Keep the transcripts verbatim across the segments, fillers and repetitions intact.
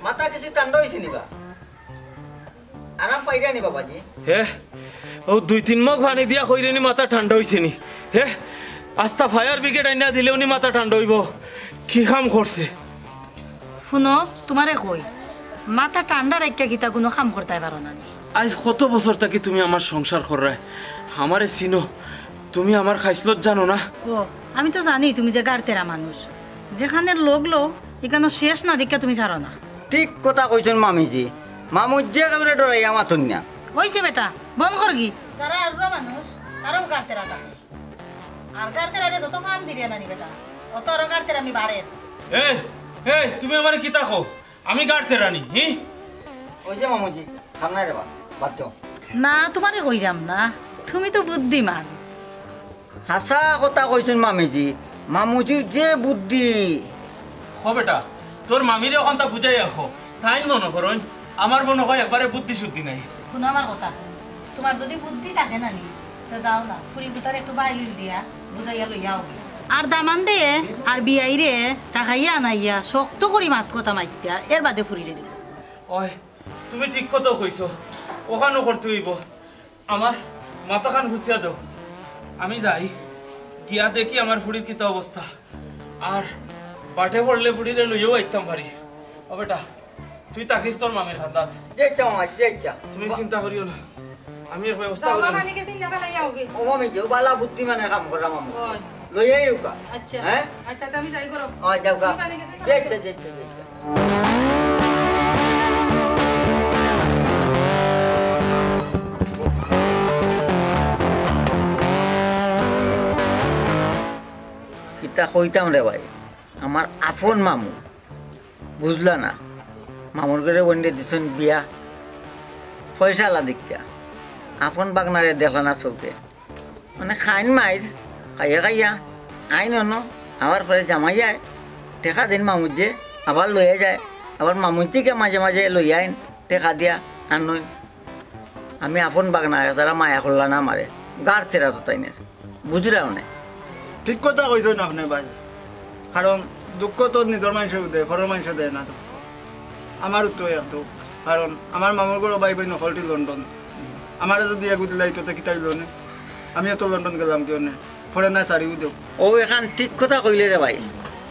মাথা কিছু ঠান্ডা অইছে নি বা? আরাম পাইরা নি বাবাজি? হে, অউ দুই তিন মগ পানি দিয়া কইরে নি মাথা ঠান্ডা অইছে নি? হে, আস্তা fire brigade আইনা দিলেও নি মাথা ঠান্ডা অইবো? কি কাম করছে? হুনো, তুমারে কই, মাথা ঠান্ডা রাখিয়া কিতা কুনু কাম করতায় পারো না নি? আইজ কত বছর থাকি তুমি আমার সংসার কররায়, আমারে চিনো, তুমি আমার খাইছলত জানো না? ও, আমি তো জানি তুমি যে গারতেরা মানুষ, যেখানর লগ লও, ইখানো শেষ না দেখিয়া তুমি ছাড়ো না। ঠিক কথা কইছইন মামিজি, মামুজ্জে একেবারে ডরাইয়া মাতইন না। অইছে বেটা, বন্ধ করগি। যারা আরুরা মানুষ, তারাও গারতেরা থাকে। আর গারতেরারে যত ফাম দিরে না নি বেটা, অত আরো গারতেরামি বাড়ের। এই, এই, তুমি আমারে কিতা কও? আমি গারতেরা নি, হি? অইছে মামুজি, খাম নাই রে বা, বাদ দেও। না, তুমারে কইরাম না, তুমি তো বুদ্ধিমান। হাছা কথা কইছইন মামিজি, মামুজির যে বুদ্ধি। হ বেটা, তোর মামিরে অখানতা বুঝাইয়া ক, তাইন মনো করইন, আমার মনো কয় একবারে বুদ্ধি শুদ্ধি নাই। হুনো আমার কথা, তুমার যুদি বুদ্ধি থাকে না নি, তে যাও না, ফুড়ি গুতারে একটু বাইলুইল দিয়া বুঝাইয়া লইয়া আও। আর দামান্দরে আর বিয়াইরে ডাকাইয়া আনাইয়া শক্ত করি মাত কথা মাতিয়া, এর বাদে ফুড়িরে দিমু। অয়, তুমি ঠিক কথা কইছো, অখানউ করতে অইবো। আমার মাথাখান গুছিয়া দেও, আমি যাই, গিয়া দেখি আমার ফুড়ির কিতা অবস্থা। আর বাটে পড়লে ফুড়িরে লইয়াও আইতাম পারি। ও বেটা, তুই থাকিস তোর মামির কান্দাত। যে ইচ্ছা মামা, যে ইচ্ছা। তুমি চিন্তা করিও না, আমি এক ব্যবস্থা করিমু। ও মামি যে বালা বুদ্ধিমানের কাম কররা মামু। লইয়া আউক্কা। আচ্ছা। হ্যাঁ? আচ্ছা, তে আমি যাই করো। ও, যাউক্কা। যে ইচ্ছা, যে ইচ্ছা, যে ইচ্ছা। কিতা কইতাম রে ভাই, আমার আপন মামু, বুঝলা না? মামুর ঘরে বইনরে দিছইন বিয়া, পয়সাআলা দেখিয়া। আপন বাগনারে দেখলা না চউখে। মানে খাইন মাইর, খাইয়া খাইয়া, আইন অনো, আবার পরে জামাই আয়, টেকা দেইন মামুজ্জে, আবার লইয়া যায়, আবার মামুজ্জে গিয়া মাঝে মাঝে লইয়া আইন, টেকা দিয়া আনইন। আমি আপন বাগনা, তারা মায়া করলা না আমারে, গারতেরা তো তাইনের, বুঝরাও না। ঠিক কথা কইছইন আপনে ভাই, কারণ দুঃখ তো নিজর মানষে বুঝে, পরর মানষে দেয় না দুঃখ। আমারও তো এক দুঃখ, কারণ আমার মামুর ঘরর ভাই বইন হকলটি লন্ডন। আমারে যুদি এগু দিলাইতো তে কিতা অইলো নে? আমিও তো লন্ডন গেলাম কিওনে, পরে না ছাড়িও দেও। ও এখান ঠিক কথা কইলে রে ভাই,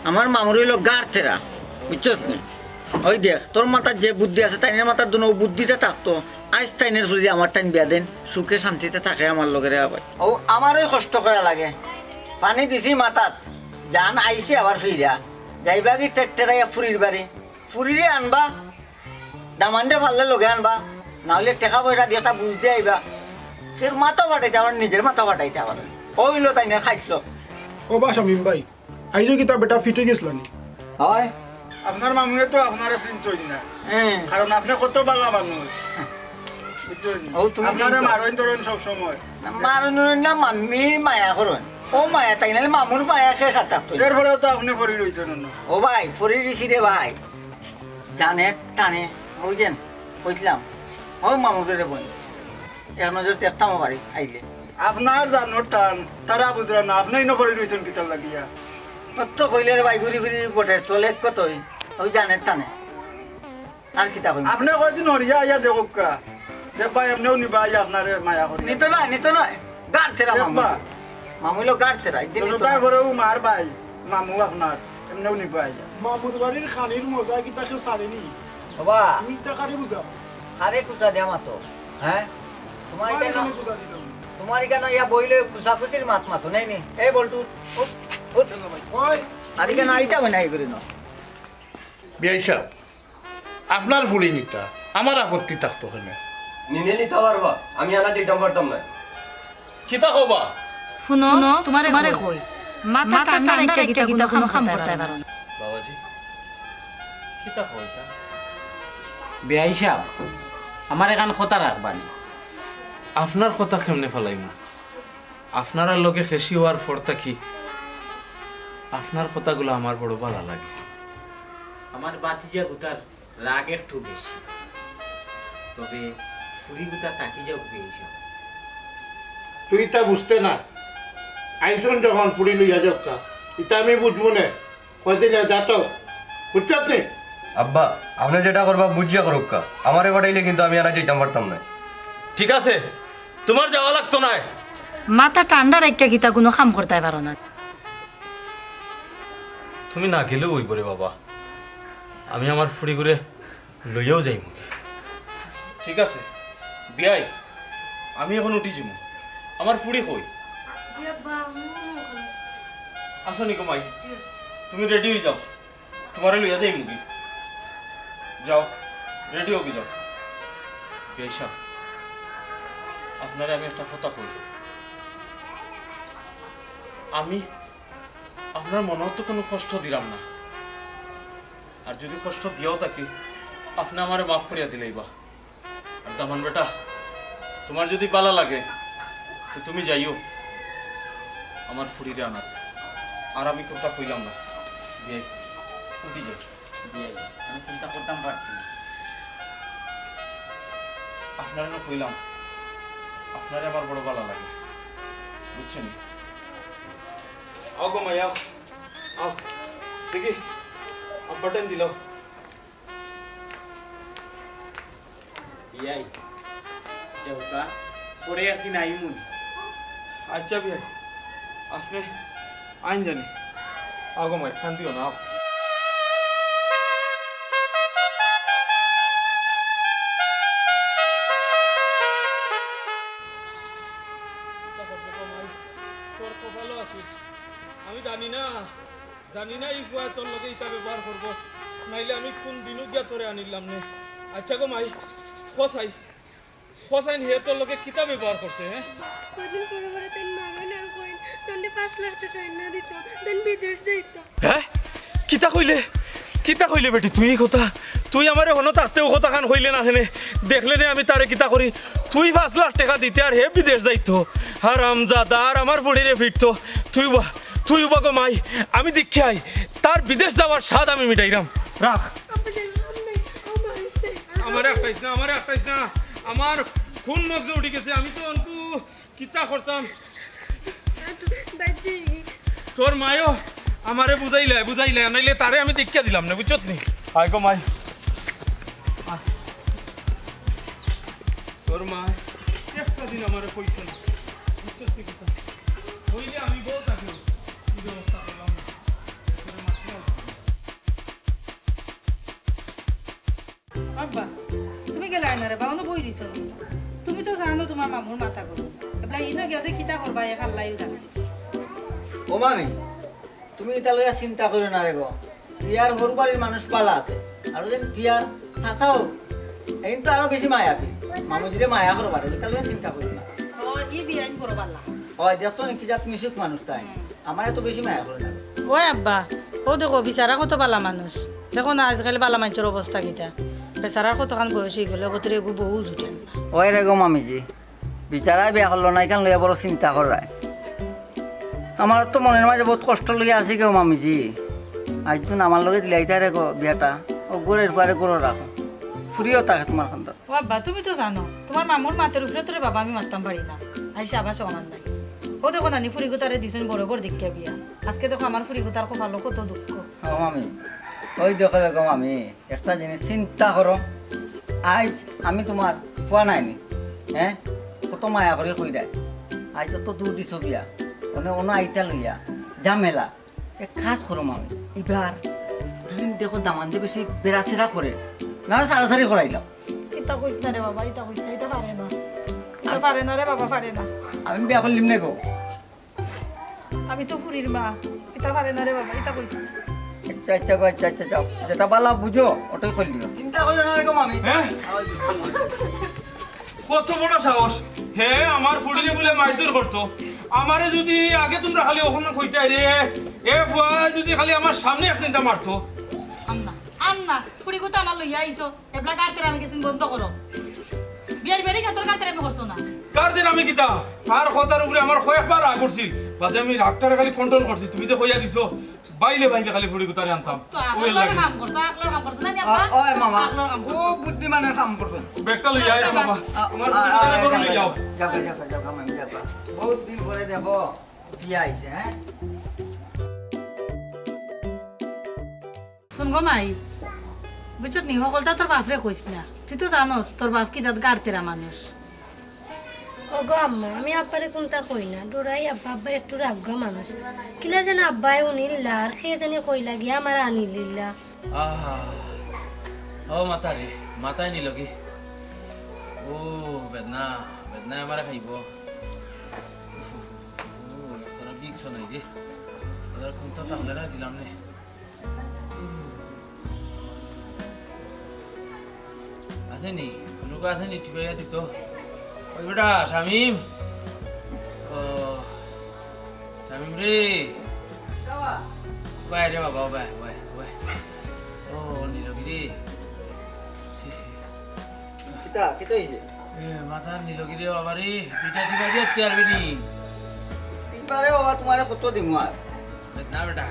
আমার মামুর অইলো গারতেরা, বুঝছস নি? ওই দেখ, তোর মাথাত যে বুদ্ধি আছে, তাইনের মাথাত দুনো বুদ্ধিটা থাকতো। আইজ তাইনের ফুড়িরে আমার টাইন বিয়া দেন, সুখে শান্তিতে থাকে আমার লগে রে ভাই। ও আমারই কষ্ট করা লাগে, পানি দিছি মাথাত, জান আইছে আবার ফিরা, যাইবা কি টেট্টেরাইয়া ফুড়ির বাড়ি, ফুড়িরে আনবা, দামান্দরে পারলে লগে আনবা, না অইলে টেকা পয়সা দিয়া একটা বুঝ দিয়া আইবা। ফির মাথা ফাটাইতে আবার নিজর মাথা ফাটাইতে আবার। অইলো তাইনের খাইছলত। ও বা শামিম ভাই, আইজও কিতা বেটা ফিট অই গেছলা নি? অয়। আপনার মামুয়ে তো আপনারে চিনছইন না। হ্যাঁ। কারণ আপনে কত বালা মানুষ। বুঝছইন নি? ও, তুমি আপনারে চিনছো। মারইন ধরইন সব সময়। না, মারইন ধরইন না, মামি মায়া করইন। ও মায়া তাই নাইলে মামুর মায়া কে খাটাতো। এরপরেও তো আপনে পড়ি রইছইন অনো। ও ভাই, পড়ি রইছি রে ভাই। জানের টানে, ওই যেন, কইছিলাম, ও মামুর ঘরে বইন। এক নজর দেখতাম ও বাড়ি আইলে। আপনার জানোর টান, তারা বুঝরা না, আপনে ইনো পড়ি রইছইন কিতার লাগিয়া? তোর তো কইলে রে ভাই, ঘুরি ঘুরি বটে, তোলে কতই, ওই জানের টানে। আর কিতা কইম? আপনে কয়দিন হরিয়া আইয়া দেখউক্কা, দেখবা এমনেও নিবা আইয়া আপনারে মায়া করি। নিতো নায়, নিতো নায়, গারতেরা মামু। দেখবা। মামু অইলো গারতেরা, একদিন তো নিতো নায়। তারপরেও মার ভাই, মামু আপনার, এমনেও নিবা আইয়া। মামুর বাড়ির খানির মজা কিতা কেউ ছাড়েনি? বাবা। তুমি ইতা কারে বুঝাও? কারে কুচা দিয়া মাতো, হ্যাঁ? তোমার তোমার কেন, এখানে বুঝা দিতাম না। তোমার কেন ইয়া বইলে কুচাকুচির মাত মাতো, নাই নি? এই বল্টু, উঠ, উঠ। ওই। আর কেন আইতা হয় না এই করে না? বিয়াই সাহেব, আপনার ফুড়ি নিতা, আমার আপত্তি থাকতো কেনে? নিলে নিতা পারবা, আমি আনা দিতাম পারতাম না। কিতা কও বা? হুনো, তুমারে কই। মাথা ঠান্ডা রাখিয়া কিতা কুনু কাম করতায় পারো না। বাবাজি, কিতা কও ইতা? বিয়াই সাহেব, আমার এখান কথা রাখবা নি। আপনার কথা কেমনে ফালাইমু? আপনারার লগে খেশি অওয়ার পর থাকি আপনার কথাগুলা আমার বড় ভালা লাগে। আমার ভাতিজা গুতার রাগ একটু বেশি, তবে ফুড়ি গুতা থাকি যাউক বেশি। তুই ইতা বুঝতে না, আইছইন যখন ফুড়ি লইয়া যাউক্কা, ইতা আমি বুঝমু নে। কয়দিন যা তো, বুঝছত নি? আব্বা, আপনে যেটা করবা বুঝিয়া করউক্কা, আমারে পাঠাইলে কিন্তু আমি আর যাইতাম পারতাম না। ঠিক আছে, তুমার যাওয়া লাগতো নায়। মাথা ঠান্ডা রাখিয়া কিতা কুনু কাম করতায় পারো না? তুমি না গেলেও অইবো রে বাবা, আমি আমার ফুড়িগুরে লইয়াউ যাইমুগি। ঠিক আছে বিয়াই, আমি অখন উঠি যিমু। আমার ফুড়ি কই? জি আব্বা, আমি অখন উঠি। আছো নি গো মাই? জি। তুমি রেডি অই যাও, তুমারে লইয়া যাইমুগি। যাও, রেডি অইগি যাও। বিয়াই সাব, আপনারে আমি একটা কথা কই। আমি আপনার মনো তো কুনু কষ্ট দিরাম না, আর যুদি কষ্ট দিয়াও থাকি, আপনে আমারে মাফ করিয়া দিলাইবা। আর দামান বেটা, তুমার যুদি ভালা লাগে, তে তুমি যাইও আমার ফুড়িরে আনাত। আর আমি কুন্তা কইলাম না। বিয়াই, উঠি যাই। বিয়াই, আমি কুন্তা করতাম পারছি না। আপনারে না কইলাম, আপনারে আমার বড় ভালা লাগে, বুঝছইন নি? আও গো মাই, আও। আও। দেখি, আব্বা টাইম দিল। বিয়াই, যাউক্কা, পরে একদিন আইমুন। আচ্ছা বিয়াই, আপনে আইন জানি। আও গো মাই, কান্দিও না, আও। তোর কপালো আছিল। আমি জানি না, জানি না ই ফুয়ায় তোর লগে ইতা ব্যবহার করবো, নাইলে আমি কুন দিনও গিয়া তোরে আনিলাম নে। আচ্ছা গো মাই, কছাইন, কছাইন হে তোর লগে কিতা ব্যবহার করছে, হে? কয়দিন পরে পরে তাইন মারইন আর কইন, তানরে পাঁচ লাখ টেকা আইনা দিতাম, তাইন বিদেশ যাইতাম। হে? কিতা কইলে? কিতা কইলে বেটি তুই ই কথা? তুই আমারে হনো থাকতে অউ কথাখান কইলে না কেনে? দেখলে নে আমি তারে কিতা করি? তুই পাঁচ লাখ টেকা দিতে আর হে বিদেশ যাইতো। হারামজাদা, আর আমার ফুড়িরে ফিরতো। তুই উবা, তুই উবা গো মাই, আমি দেখিয়াই। তার বিদেশ যাওয়ার স্বাদ আমি মিটাইরাম। রাখ। আমারে আটকাইস না, আমারে আটকাইস না। আমার খুন মগজে উঠি গেছে, আমি তো অনকু কিতা করতাম? বাজি। তোর মায়ও আমারে বুঝাইলে, বুঝাইলে, নাইলে তারে আমি দেখিয়া দিলাম না, বুঝছত নি? আয় গো মাই। আয়। তোর মা একটা দিন আমারে কইছে না, বুঝছত নি কিতা? কইলে আমি বউ থাকি, কি ব্যবস্থা করলাম? তোরে মারতে হবে। আব্বা, তুমি গেলায় না রে বা, অনো বই দিছো নি? তুমি তো জানো তুমার মামুর মাথা গরম। এবলা ইনো গিয়া যে কিতা করবা, এক আল্লায়উ জানে। ও মামি, তুমি ইতা লইয়া চিন্তা করিও না রে গো। ইয়ার হউর বাড়ির মানুষ ভালা আছে। আর যেন বিয়ার চাচাও, এইন তো আরো বেশি মায়াবী। মামুজিরে মায়া করো বারে, ইতা লইয়া চিন্তা করিও না। ও, ই বিয়াইন বড় ভালা। ও, দেখছো নি কি জাত মিশুক মানুষ তাই? হুম। আমারে তো বেশি মায়া করে না। ও আব্বা, ও দেখো, বেচারা কত ভালা মানুষ। দেখো না, আজকাল ভালা মানষর অবস্থা কিতা। বেচারার কতখান বয়স অইগেলো, অগরে এগু বউ জুটে না। ওই রে গো মামিজি, বেচারায় বিয়া করলো না, ইখান লইয়া বড় চিন্তা কররায়। আমার তো মনর মাঝে বউত কষ্ট লইয়া আছি গো মামিজি। আইজ তো আমার লগে দিলাইতা রে গো বিয়াটা, অউ ঘরর পরে ঘরো রাখো। ফুড়িও থাকে তুমার কান্দাত। ও আব্বা, তুমি তো জানো, তুমার মামুর মাতের উপরে তোরে বাবা আমি মাততাম পারি না। আইসা আবার সমান নাই। ও দেখো নানি, ফুড়িগুতারে দিছইন বড় ঘর দেখিয়া বিয়া। আজকে দেখো আমার ফুড়িগুতার কপালো কত দুঃখ। ও মামি, ওই দেখো, দেখো মামি, একটা জিনিস চিন্তা করো। আইজ আমি তুমার ফুয়া নায়নি, হে? কত মায়া করি কইরায়। আইজ অত দূর দিছো বিয়া, অনে অনো আইতা লইয়া, ঝামেলা। এক কাজ করো মামি, ইবার দুদিন দেখো দামান্দে বেশি বেড়াছেড়া করে, না ছাড়াছাড়ি করাইলাও। ইতা কইস না রে বাবা, ইতা কইস না, ইতা পারে না। ইতা পারে না রে বাবা, পারে না। আমি বিয়া করলিম নে গো। আমি তো ফুড়ির মা, ইতা পারে না রে বাবা, ইতা কইস না। আচ্ছা, আচ্ছা গো, আচ্ছা, আচ্ছা, যাও। যেটা ভালা বুঝো, ওটাই করিও। চিন্তা করিও না রে গো মামি। হ্যাঁ? কত বড় সাহস! হে আমার ফুড়িরে বুলে মারধর করতো। আমারে যুদি আগে তুমরা খালি অখন কইতায় রে, এ ফুয়ায় যুদি খালি আমার সামনে এক তিনটা মারতো। আম না, আম না, ফুড়িগুতা আমার লইয়া আইছো, এবলা গাড়তেরামি গেছিন বন্ধ করো। বিয়ার বেড়ি খাতর গাড়তেরামি করছো না। গাড়তেরামি কিতা? তার কথার উপরে আমার কয়েকবার রাগ উঠছিল, বাদে আমি রাগটারে খালি control করছি। তুমি যে কইয়া দিছো, বাইলে বাইলে খালি ফুড়িগুতারে আনতাম। তো ওই আকলর লাগে। কাম করছো, আকলর কাম করছো না নি আব্বা? আ, ওই মামা, আকলর কাম করছো। ও বুদ্ধিমানের কাম করছো। ব্যাগটা লইয়া আয় রে মামা। আ, আমার আ, ফুড়িগুতারে আ, ঘরো লইয়া আও। যাও, যাও, যাও, যাও, মামা, যাও। বহুত দিন পরে দেখো, বিয়া আইছে, হ্যাঁ? হুন গো মাই, বুঝছত নি? হকলতা তোর বাপরে কইস না। তুই তো জানোস তোর বাপ কি জাত গাড়তেরা মানুষ। ওগো আম্মা, আমি আব্বারে কুন্তা কই না। ডরাই আব্বা, আব্বা একটু রাগা মানুষ। কিলা যেন আব্বায় হুনিল্লা, আর কে জানি কইলা গিয়া আমারে আনিলিল্লা। আহা, ও মাথা রে, মাথায় নিল কি? ও বেদনা, বেদনায় আমারে খাইব। ও, সারা বিগ শোনাই রে। এবার কোনটা তো আমরা দিলাম নে। আছে নি? অনুকা আছে নি? টিপাইয়া দিত। ওই বেটা, শামিম। ও, শামিম রে। বাবা। বাই রে বাবা, বাই, বাই, বাই। ও, নীলগিরি। কিতা, কিতা হইছে? এ, মাথা নীলগিরি বাবা রে, দুইটা টিপা দিয়ে তুই পারবি নি? টিপারে বাবা, তোমারে কত দিমু আর? না বেটা।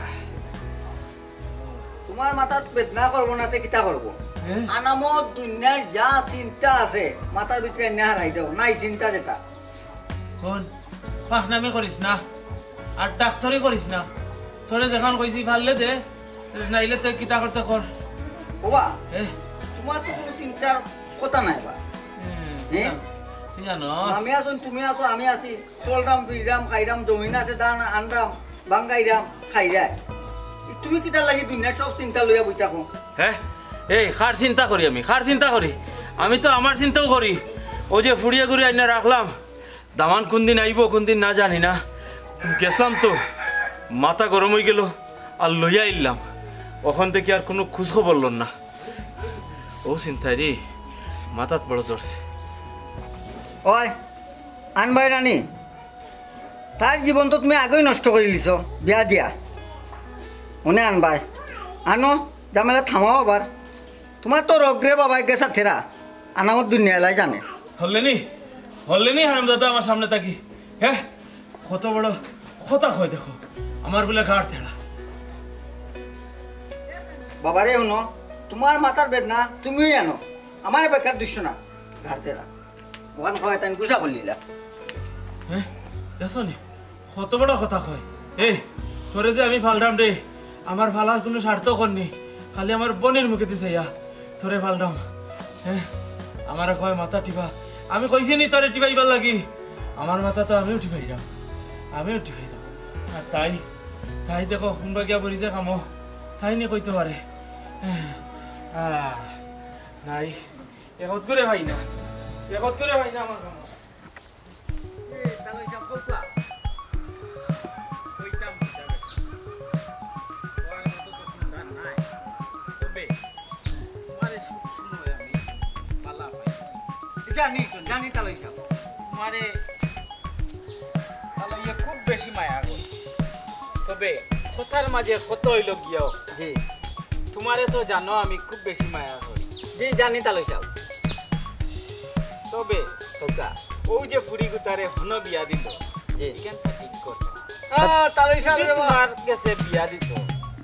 তোমার মাথাত বেদনা করবো না, তে কিতা করবো? এ? আনামত দুনিয়ার যা চিন্তা আছে, মাথার ভিতরে এনে হারাই দেও, নাই চিন্তা যেটা। কোন? পাকনামি করিস না, আর ডাক্তারি করিস না। তোরে যেখান কইছি পারলে দে, নাইলে তুই কিতা করতে কর। বাবা, এ? তোমার তো কোনো চিন্তার কথা নাই বা। এ, এ? তুই জানো? আমি আছো, তুমি আছো, আমি আছি। চলরাম, ফিররাম, খাইরাম, জমিন আছে, ধান আনরাম, ভাঙ্গাইরাম, খাইরায়। তুমি কিতার লাগি দুনিয়ার সব চিন্তা লইয়া বই থাকো? হ্যাঁ? এই, কার চিন্তা করি আমি? কার চিন্তা করি? আমি তো আমার চিন্তাও করি। ও যে ফুড়িয়ে ঘুরে আইনা রাখলাম, দামান কোন দিন আইবো, কোন দিন না জানি না। গেছলাম তো, মাথা গরম হয়ে গেল, আর লইয়া আইলাম। ওখান থেকে আর কোনো খোঁজ খবর লন না। ও চিন্তায় রে, মাথাত বড় ধরছে। ওই, আনবায় রানী, তার জীবন তো তুমি আগেই নষ্ট করে দিছো, বিয়া দিয়া। মনে আনবায়, আনো, ঝামেলা থামাও আবার। তোমার তো রগরে বাবায় গেছা থেরা, আনামত দুনিয়া এলাই জানে। হল্লেনি, হল্লেনি হারামজাদা আমার সামনে থাকি। হ্যাঁ, কত বড় কথা কয় দেখো, আমার বলে গাড় তেড়া। বাবারে হুনো, তোমার মাথার বেদনা তুমিও আনো, আমারে বেকার দুষ না, গাড় তেড়া। ওখান কয় তাই গুসা করলিলা। হ্যাঁ, দেখছো নি? কত বড় কথা কয়। এই, তোরে যে আমি ফালরাম রে, আমার ফালার কোনো স্বার্থ করনি, খালি আমার বোনের মুখে দিছে ইয়া, তোরে ফালরাম। হ্যাঁ, আমারে কয় মাথা টিপা, আমি কইছি নি তোরে টিপাইবার লাগি? আমার মাথা তো আমিও টিপাইরাম, আমিও টিপাইরাম। আর তাই, তাই দেখো, কোনবা গিয়া পড়ি যে কামো, তাই নি কইতে পারে। আহ, নাই, একত করে ভাই না, একত করে ভাই না আমার কামো। এ, তাহলে হিসাব করবা? কইতাম না, যাবে। ওর মতো তো চিন্তা নাই। তবে তোমারে সব সময় আমি পালা পাই। জানি তো, জানি তাহলে হিসাব। তোমারে তাহলে ইয়ে খুব বেশি মায়া করি। তবে কথার মাঝে কত হইল গিয়াও। জি। তোমারে তো জানো আমি খুব বেশি মায়া করি। জি, জানি তাহলে হিসাব। তবে খোকা। ও যে ফুড়ি গুতারে হনো বিয়া দিল, জি। এখানটা ঠিক কথা। আহ, তাহলে হিসাব যদি রে বাবা। তোমার গেছে বিয়া দিত,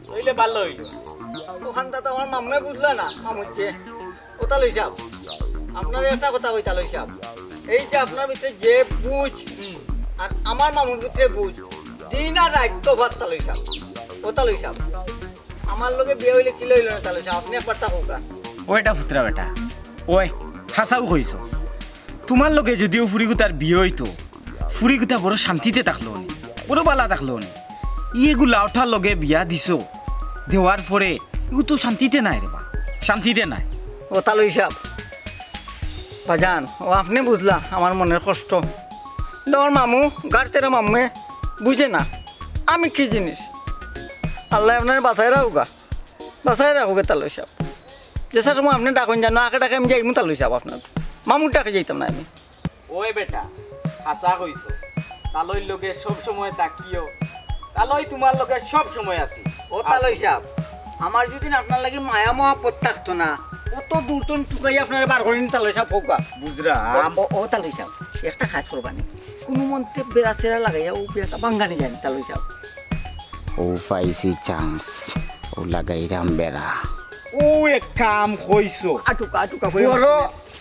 তাইলে ভালো হইল। ওখানটা তো আমার মামুয়ে বুঝলা না, মামুচ্ছে। ও তালই সাহেব, আপনারে একটা কথা কই তালই সাহেব, এই যে আপনার ভিতরে যে বুঝ আর আমার মামুর ভিতরে বুঝ, দিন আর রাইত তফাত তালই সাহেব। ও তালই সাহেব, আমার লগে বিয়া হইলে কি লইল না তালই সাহেব, আপনি একবার তা কউক্কা। ওইটা ফুতরা বেটা, ওই হাছাউ কইছো। তোমার লগে যুদি ও ফুড়িগুতার বিয়া হইতো, ফুড়িগুতা বড় শান্তিতে থাকলো অনে, বড় বালা থাকলো অনে। ই এগু লাউঠার লগে বিয়া দিছো, দেওয়ার পরে ইগু তো শান্তিতে নাই রে বা, শান্তিতে নাই। ও তালই সাহেব, বাজান, ও আপনি বুঝলা আমার মনের কষ্ট। দেওয়ার মামু, গাড়তেরা মামুয়ে বুঝে না আমি কি জিনিস। আল্লাহ আপনারে বাঁচাই রাখুগা, বাঁচাই রাখুগা তালই সাহেব। যে সময় আপনি ডাকইন জানো, আগে ডাকে আমি যাইমু তালই সাহেব আপনার। মামুর ডাকে যাইতাম না আমি। ওই বেটা, হাছা কইছো। তালইর লগে সব সময় থাকিও। তালই তোমার লগে সব সময় আছি। ও তালই সাহেব, আমার যদি আপনার লাগি মায়া মহব্বত থাকতো না, অত দূর তো টুকাই আপনারে বার করিনি তালই সাহেব, কউক্কা। বুঝরাম। ও, ও, ও তালই সাহেব, একটা কাজ করবা নি, কোনো মন্তে বেড়া চেরা লাগাইয়া ও বিয়াটা ভাঙ্গানি যায় নি তালই সাহেব। ও পাইছি chance, ও লাগাইরাম বেড়া। ও এক কাম কইছো। আটুকা, আটুকা কইরা বড় মারছে।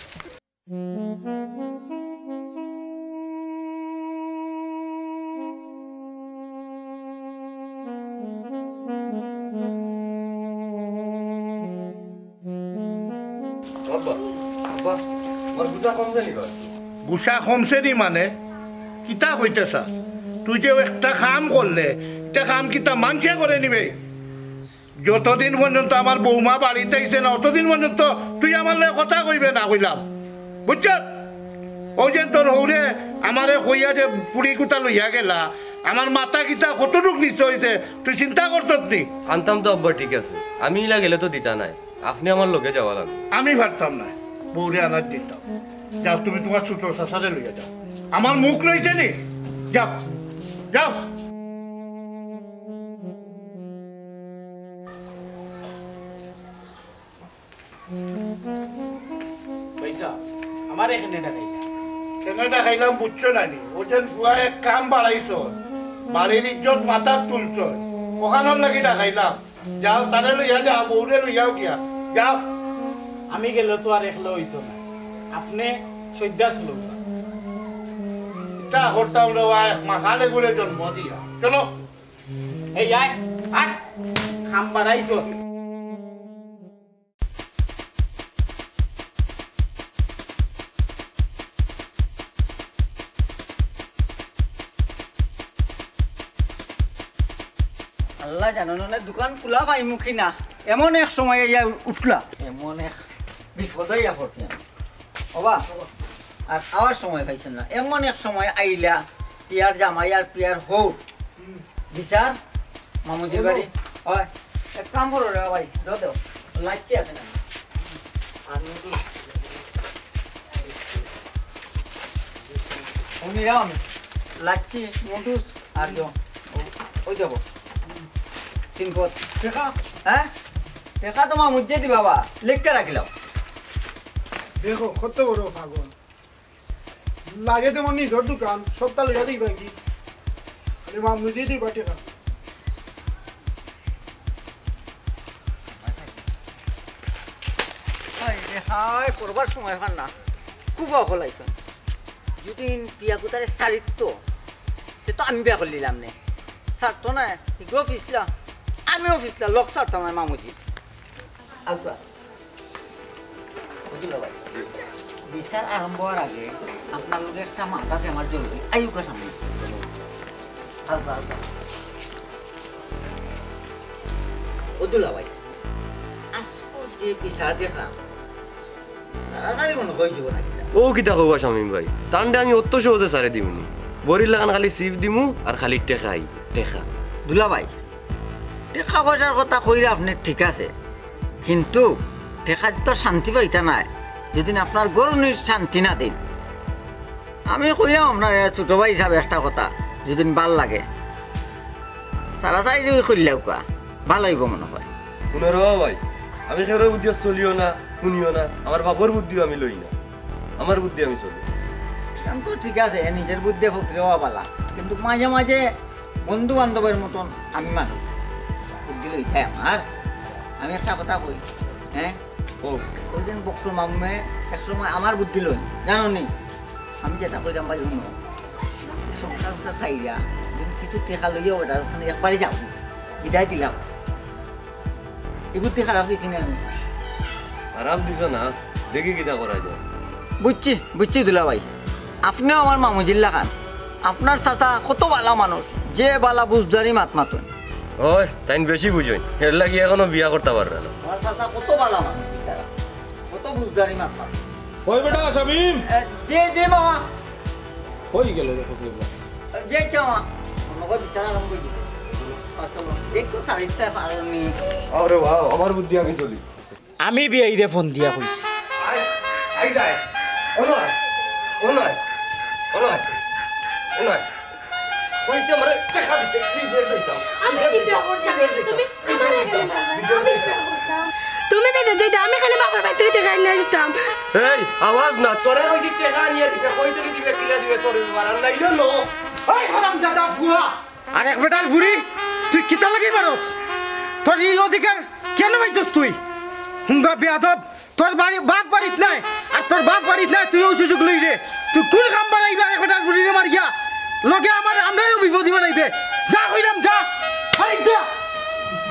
আব্বা, আব্বা, আমার গুসা কমছে নি বা? গুসা কমছে নি মানে? কিতা কইতে চাস? তুই যে একটা কাম করলে, ইটা কাম কিতা মানষে করে নিবে? যতদিন পর্যন্ত আমার বৌমা বাড়িত আইছে না, অতদিন পর্যন্ত তুই আমার লগে কথা কইবে না কইলাম, বুঝছস? অউ যে তোর হউরে আমারে কইয়া যে পুড়ি কুটা লইয়া গেলা, আমার মাথা কিতা কতটুক নিচে অইছে তুই চিন্তা করছস নি? আনতাম তো আব্বা, ঠিক আছে, আমি ইলা গেলে তো দিতা নায়, আপনে আমার লগে যাওয়া লাগবো। আমি পারতাম না, বউরে আনার দিতাম। যাও, তুমি তুমার ছোট চাচারে লইয়া যাও, আমার মুখ রইছে নি। যাও, যাও। পয়সা, আমার এখানে টাকাই না। কেনে ডাকাইলাম বুঝছো না নি? অউ যে পুয়া এক কাম বাড়াইছস, বাড়ির ইজ্জত মাথাত তুলছস, অখানর লাগি ডাকাইলাম। যাও, তারে লইয়া যাও, বউরে লইয়াও গিয়া। যাও। আমি গেলে তো আর একলা অইতো না, আপনে সইদ্দা চলউক্কা। ইতা করতাম রে বা, এক মাখালে গুড়ে জন্ম দিয়া। চলো। এই আয়, আট, কাম বাড়াইছস। আল্লাহ জানইন না, দোকান খুলা পাইমু কি না, এমন এক সময় আইয়া উঠলা, এমন এক বিপদ আইয়া পড়ছি আমি। ওবা, আর আওয়ার সময় পাইছইন না, এমন এক সময় আইলা, পিয়ার জামাই আর পিয়ার হউর বিচার মামুজির বাড়ি। অয়, এক কাম করো রে ভাই, দাও, দাও। লাচ্ছি আছে না? আর নুডলস। অনিরাম, লাচ্ছি, নুডলস আর দাও। অউ, অউ যাবো। তিন পদ। টেকা? হ্যাঁ? টেকা তো মামুজিয়ে দিবা বা, লেখিয়া রাখিলাও। দেখো, কত বড় পাগল। লাগে তো আমার নিজর দোকান, সবতা লইয়া দিবা কি? খালি মামুজিয়ে দিবা টেকা। হায় রে হায়, করবার সময় পার না। খুব অকল আইছইন। যুদি পিয়া কুতারে ছাড়িত, তে তো আমি বিয়া করিলিলাম নে। ছাড়তো না, ইগু ফিছলা, আমিও ফিছলা, লগ ছাড়তাম না মামুজি। আউক্কা। ও দুলাভাই, জি। বিচার আরম্ভ অওয়ার আগে আপনার লগে একটা মাত আছে আমার জরুরি। আউক্কা সামনে। আউক্কা, আউক্কা। ও দুলাভাই, আজকে যে বিচার দেখলাম, ছাড়াছাড়ি মনে অয় অইযিবো না কিতা? ও কিতা কইবা শামীম ভাই, তানরে আমি অত সহজে ছাড়ি দিমু নি? বড়ির লাখান খালি ছিপ দিমু আর খালি টেকা আইবো, টেকা। দুলাভাই, টেকা পয়সার কথা কইরা আপনে ঠিক আছে, কিন্তু টেকায় তো শান্তি পাইতা নায়, যুদি আপনার ঘরো নি শান্তি না দেইন। আমি কইরাম আপনার ছোট ভাই হিসাবে একটা কথা, যুদি ভালা লাগে, ছাড়াছাড়ি করিলাউক্কা, ভালা অইবো মনে অয়। হুনো রে ভাই, আমি কেউর বুদ্ধিও চলিও না, হুনিও না, আমার বাপর বুদ্ধিও আমি লই না, আমার বুদ্ধি আমি চলি। এখন তো ঠিক আছে, নিজর বুদ্ধি ফকিরে অওয়া ভালা, কিন্তু মাঝে মাঝে বন্ধু বান্ধবর মতন আমি মানুষ। বুদ্ধি লইতায় আমার। আমি একটা কথা কই, হ্যাঁ? ও। ওই দিন বক্কর মামুয়ে এক সময় আমার বুদ্ধি লইন, জানো নি? আমি যেটা কইরাম ভাই, হুনো। সংসার উংসার খাইরা, তুমি কিছু টেকা লইয়া বেটার ওখানে একবারে যাও। বিদায় দিলাম। ই বুদ্ধি খারাপ দিছি না আমি? খারাপ দিছো না, দেখি কিতা করা যায়। বুঝছি, বুঝছি দুলাভাই। আপনেও আমার মামুজির লাখান। আপনার চাচা কত ভালা মানুষ, যে ভালা বুঝদারি মাত মাতইন। ওই, তাইন বেশি বুঝইন, এরলাগি এখনো বিয়া করতা পাররা না। আমার চাচা কত ভালা মানুষ, বিচারা। কত বুঝদারি মাত মাতইন। ওই বেটা, শামীম। এ, জি, জি, মামা। কই গেল রে, কই গেল? জি, জি, মামা। মনে অয় বিচার আরম্ভ অই গেছে। আচ্ছা, মামা। একটু সারিতে পারো নি। আরে বাবা, আমার বুদ্ধি আমি চলি। আমি বিয়াইরে ফোন দিয়া কইছি। আই, আই যায়। ও নয়, ও নয়, ও নয়, ও নয়। কইছে আমারে টেকা দিতে, কি দিয়ে দিতাম? আমি কি দিয়ে করতাম? কি দিয়ে দিতাম? তুমি আমার এখানে মারবা। আমি কি দিয়ে করতাম? তুমি বিদেশ যাইতে আমি খালি বাবার বাড়ি থেকে টেকা আনিয়া দিতাম। এই, আওয়াজ না, তোরে কইছি টেকা আনিয়া দিতে, কই থেকে দিবে, কিলা দিবে, তোরে মারার নাইলে লো। এই হারামজাদা ফুয়া! আর এক বেটার ফুরি, তুই কিতা লাগি মারস? তোর ই অধিকার কেনে পাইছস তুই? হুঙ্গা বেয়াদব, তোর বাড়ি, বাপ বাড়িত নাই, আর তোর বাপ বাড়িত নাই, তুই অউ সুযোগ লইরে। তুই কোন কাম বাড়াইবে আর এক বেটার ফুরিরে মারিয়া? লগে আমার, আমরারেও বিপদি বানাইবে। যা কইলাম, যা, বাড়িত যা,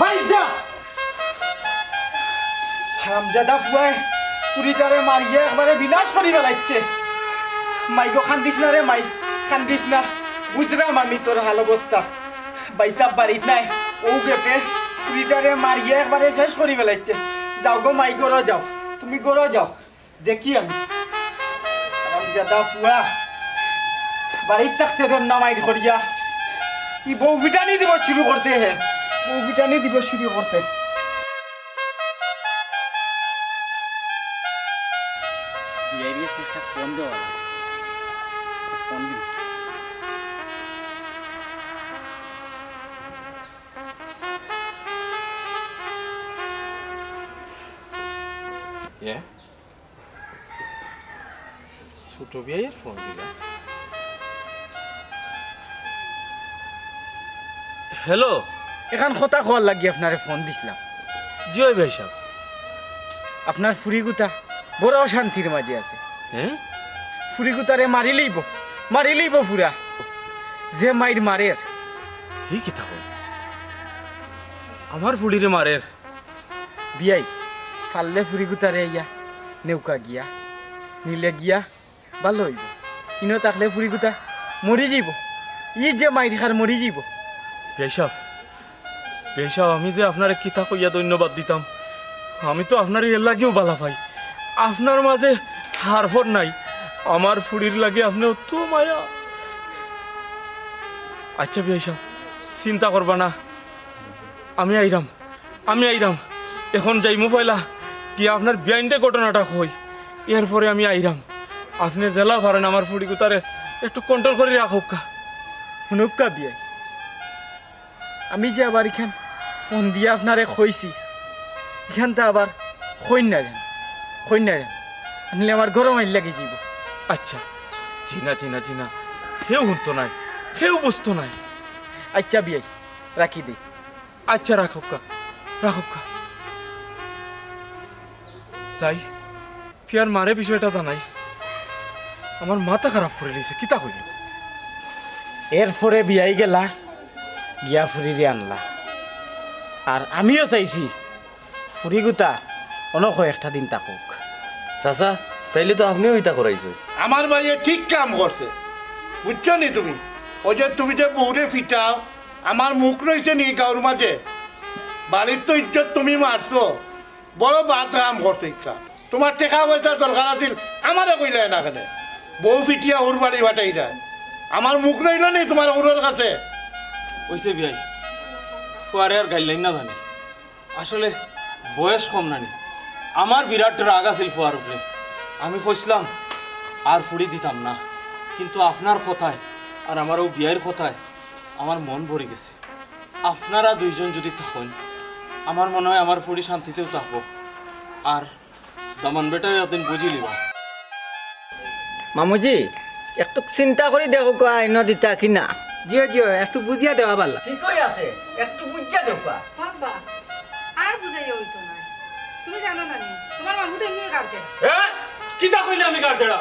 বাড়িত যা। হারামজাদা ফুয়ায় ফুড়িটারে মারিয়া একবারে বিনাশ করি ফালাইছে। মাই গো, কান্দিস না রে মাই, কান্দিস না। বুঝরাম আমি তোর হাল অবস্থা। ভাইসাব বাড়িত নাই, অউ গেছে, ফুড়িটারে মারিয়া একবারে শেষ করি ফালাইছে। যাও গো মাই, ঘরো যাও, তুমি ঘরো যাও, দেখি আমি। হারামজাদা ফুয়া, বাড়িত থাকতে দের না মাইর করিয়া। ই বউ ফিটানি দিবস শুরু করছে হে, বউ ফিটানি দিবস শুরু করছে। বিয়াইর গেছে একটা ফোন দেওয়া লাগে। ফোন দিন। ইয়া? ছোট বিয়াইর ফোন দিলা। হ্যালো। এখান কথা কওয়ার লাগি আপনারে ফোন দিছিলাম। জি অয় ভাইসাব। আপনার ফুড়িগুতা বড় অশান্তির মাঝে আছে। হ্যাঁ? ফুড়িগুতারে মারিলাইবো, মারিলাইবো ফুড়া। যে মাইর মারের। ই কিতা কয়? আমার ফুড়িরে মারের? বিয়াই, পারলে ফুড়িগুতারে আইয়া নেউক্কা গিয়া, নিলে গিয়া ভালা অইবো। ইনো থাকলে ফুড়িগুতা মরি যাইবো। ই যে মাইর খার মরি যাইবো। বিয়াইসাব, বিয়াইসাব, আমি যে আপনারে কিতা কইয়া ধন্যবাদ দিতাম, আমি তো আপনারে এর লাগিউ ভালা পাই। আপনার মাঝে হারফর নাই, আমার ফুড়ির লাগি আপনে অত মায়া। আচ্ছা বিয়াইসাব, চিন্তা করবা না, আমি আইরাম, আমি আইরাম। এখন যাইমু পয়লা, গিয়া আপনার বিয়াইনরে ঘটনাটা কই, এরপরে আমি আইরাম। আপনে যেলা পারেন আমার ফুড়িগুতারে একটু কন্ট্রোল করি রাখউক্কা। হুনউক্কা বিয়াই, আমি যে আবার ইখান ফোন দিয়া আপনারে কইছি, ইখানতা আবার কইন না যেন, কইন না যেন, আনলে আমার গরম আইল লাগি যাইবো। আচ্ছা, জি না, জি না, জি না, কেউ হুনতো নায়, কেউ বুঝতো নায়। আচ্ছা বিয়াই, রাখি দেই। আচ্ছা, রাখউক্কা, রাখউক্কা। যাই, ফিয়ার মারে বিষয়টা জানাই। আমার মাথা খারাপ করি দিছে, কিতা কইল? এরপরে বিয়াই গেলা, গিয়া ফুড়িরে আনলা। আর আমিও চাইছি, ফুড়িগুতা অনো কয়েকটা দিন থাকউক। চাচা, তাইলে তো আপনেও ইতা করাইছইন। আমার ভাইয়ে ঠিক কাম করছে, বুঝছো নি তুমি? অউ যে তুমি যে বউরে ফিটাও, আমার মুখ রইছে নি গাউর মাঝে? বাড়ির তো ইজ্জত তুমি মারছো, বড় বাদ কাম করছো ইক্কা। তুমার টেকা পয়সা দরকার আছিল, আমারে কইলায় না কেনে? বউ ফিটিয়া হুর বাড়ি ফাটাইরায়। আমার মুখ রইল নি তুমার হুরর কাছে? অইছে বিয়াই, ফুয়ারে আর গাইল্লাইন না জানি। আসলে বয়স কম নানি, আমার বিরাট রাগ আছিল ফুয়ার উপরে। আমি কইছলাম আর ফুড়ি দিতাম না, কিন্তু আপনার কথায় আর আমার অউ বিয়াইর কথায় আমার মন ভরি গেছে। আপনারা দুইজন যুদি থাকইন, আমার মনে অয় আমার ফুড়ি শান্তিতেও থাকবো। আর দামান বেটায় একদিন বুঝিলিবা। মামুজি, একটু চিন্তা করি দেখউক্কা, ইনো দিতা কি না। জিও, জিও, একটু বুঝিয়া দেওয়া ভালা। ঠিকই আছে, একটু বুঝিয়া দেখউক্কা। বাবা, আর বুঝাইয়া অইতো নায়। তুমি জানো না নি, তুমার মামু তো এমনিও গার্জেন। এ? কিতা কইলে আমি গার্জেন?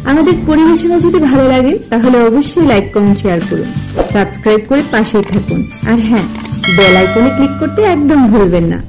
আমাদের পরিবেশনা যদি ভালো লাগে, তাহলে অবশ্যই লাইক, কমেন্ট, শেয়ার করুন, সাবস্ক্রাইব করে পাশেই থাকুন। আর হ্যাঁ, বেল আইকনে ক্লিক করতে একদম ভুলবেন না।